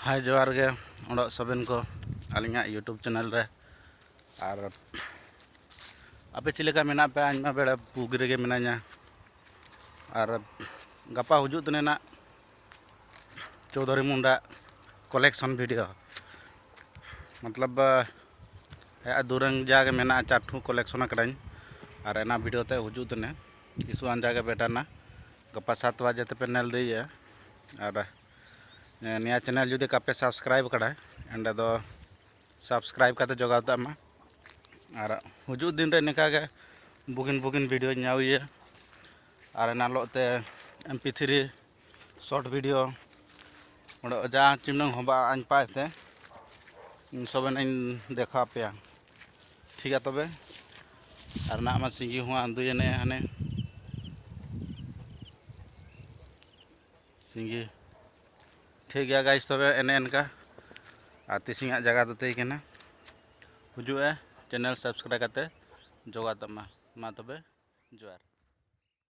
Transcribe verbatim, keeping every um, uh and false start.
ᱦᱟᱭ, ᱡᱚᱦᱟᱨ ᱜᱮ ᱚᱲᱟᱜ ᱥᱚᱵᱮᱱ ᱠᱚ ᱟᱹᱞᱤᱧᱟᱜ YouTube ᱪᱮᱱᱮᱞ ᱨᱮ᱾ ᱟᱨ ᱟᱯᱮ ᱪᱮᱫ ᱞᱮᱠᱟ ᱢᱮᱱᱟᱜ ᱯᱮᱭᱟ? ᱤᱧ ᱢᱟ ᱵᱮᱲᱟ ᱵᱩᱜᱤ ᱨᱮᱜᱮ ᱢᱮᱱᱟᱧᱟ᱾ ᱟᱨ ᱜᱟᱯᱟ ᱦᱤᱡᱩᱜ ᱛᱟᱹᱱᱤᱡ ᱱᱟᱜ ᱪᱳᱣᱫᱷᱚᱨᱤ ᱢᱩᱱᱰᱟ ᱠᱚᱞᱮᱠᱥᱚᱱ ᱵᱷᱤᱰᱤᱭᱳ, ᱢᱚᱛᱞᱚᱵ ᱟᱭᱟᱜ ᱫᱩᱨᱟᱹᱝ ᱡᱟᱜᱮ ᱢᱮᱱᱟᱜᱼᱟ, ᱪᱟᱴᱷᱩ ᱠᱚᱞᱮᱠᱥᱚᱱ ᱟᱠᱟᱫᱟᱹᱧ᱾ ᱟᱨ ᱚᱱᱟ ᱵᱷᱤᱰᱤᱭᱳ ᱛᱮ ᱦᱤᱡᱩᱜ ᱛᱟᱹᱱᱤᱡ ᱤᱥᱩ ᱟᱱᱡᱟ ᱜᱮ ᱵᱮᱴᱟ ᱱᱟ ᱜᱟᱯᱟ ᱥᱟᱛ ᱵᱟᱡᱮ ᱛᱮᱯᱮ ᱧᱮᱞ ᱫᱟᱲᱮᱭᱟᱜᱼᱟ᱾ ᱟᱨ ᱱᱤᱭᱟᱹ ᱪᱮᱱᱮᱞ ᱡᱩᱫᱤ ᱠᱟᱯᱮ ᱥᱟᱵᱥᱠᱨᱟᱭᱤᱵ ᱠᱟᱫᱟ, ᱮᱸᱰᱮ ᱫᱚ ᱥᱟᱵᱥᱠᱨᱟᱭᱤᱵ ᱠᱟᱛᱮ ᱡᱚᱜᱟᱣ ᱛᱟᱜ ᱢᱟ᱾ ᱟᱨ ᱦᱤᱡᱩᱜ ᱫᱤᱱ ᱨᱮ ᱱᱤᱝᱠᱟ ᱜᱮ ᱵᱩᱜᱤᱱ ᱵᱩᱜᱤᱱ ᱵᱷᱤᱰᱤᱭᱳᱧ ᱧᱟᱢ ᱤᱭᱟᱹ᱾ ᱟᱨ ᱮᱱᱟᱞᱚᱜ ᱛᱮ M P three short video ᱚᱸᱰᱮ ᱡᱟ ᱪᱤᱢᱱᱟᱹᱝ ᱦᱚᱸ ᱵᱟ ᱟᱧ ᱯᱟᱭ ᱛᱮ ᱥᱚᱵᱮᱱᱟᱧ ᱫᱮᱠᱷᱟᱣ ᱯᱮᱭᱟ᱾ ᱴᱷᱤᱠ ᱜᱮᱭᱟ ᱛᱚᱵᱮ, ᱟᱨ ᱱᱟᱜ ᱢᱟ ᱥᱤᱸᱜᱤ ᱦᱚᱸ ᱟᱸᱫᱩᱭᱮᱱᱮ ᱦᱟᱱᱮ ᱥᱤᱸᱜᱤ᱾ ᱴᱷᱤᱠ ᱜᱮᱭᱟ ᱜᱟᱭᱤᱥ, ᱛᱚᱵᱮ ᱮᱱᱮ ᱮᱱᱠᱟ ᱟᱨ ᱛᱤᱥᱤᱧᱟᱜ ᱡᱟᱭᱜᱟ ᱫᱚ ᱛᱟᱹᱭ ᱠᱟᱱᱟ᱾ ᱦᱤᱡᱩᱜᱼᱟ ᱪᱮᱱᱮᱞ ᱥᱟᱵᱥᱠᱨᱟᱭᱤᱵ ᱠᱟᱛᱮ ᱡᱚᱜᱟᱣ ᱛᱟᱢᱟ᱾ ᱢᱟ ᱛᱚᱵᱮ ᱡᱚᱦᱟᱨ᱾